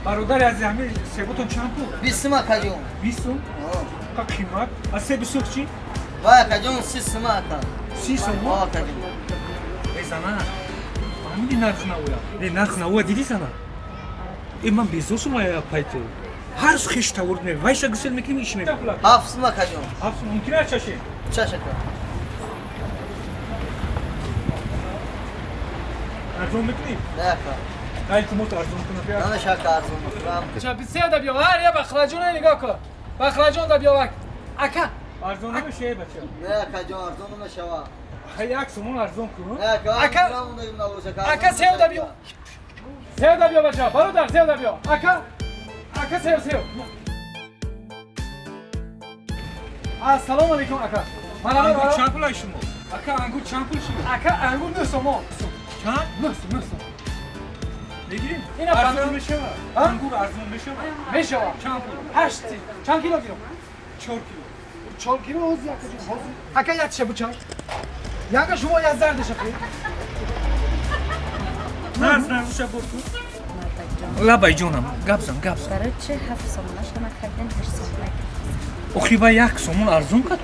Бародари азиз, ҳамин себотон чанд пул? 20 сум, акаҷон. 20 сум? Ка қимат. А себи сурх чӣ? Вай, акаҷон, 30 сум, ака. 30 сум? Акаҷон. Э, зана, фаҳмиди нарх навоя? Э, нарх навоя дидӣ, зана? Э, ман безор шумая пайту. Ҳар рӯз хеш тавурд ме вайша гусел мекунем, иш мекунем. 7 сум, акаҷон. 7 сум мумкин аст чашем? Чаш, ака. Арзон мекунӣ? Не, ака. Илтимос, арзон кун. Намеша, ака, арзон мекунам. Ча да биё, ҳар я бақлаҷона нигоҳ кун. Бақлаҷон да биё, ака. Арзон намеша, бача? Не, акаҷон, арзон намешава. Як сомон арзон кун. Не, ака. Ака. Ака, сев да биё. Сев да биё, бача. Бародар, сев да биё. Ака. Ака, сев, сев. Ассалому алейкум, ака. Ангур чанд пул ай шумо? Ака, ангур чанд пул шумо? Ака, ангур 9 сомон. Чанд? 9 сум, 9 сум. Мегирим? Ина арзон мешава? Ангур арзон мешава? Мешава. Чанд пул? 8. Чанд кило гирам? 4 кило. 4 кило ҳозир, акаҷон, ҳозир. Ака, якша буча. Яка шумо як зардаша хӯ. Нарх нархша бор кун. Лабай, ҷонам, гап зан, гап зан. Барои чи 7 сомона шума кардем, 8 сомона? Охи, ба 1 сомон арзон кард.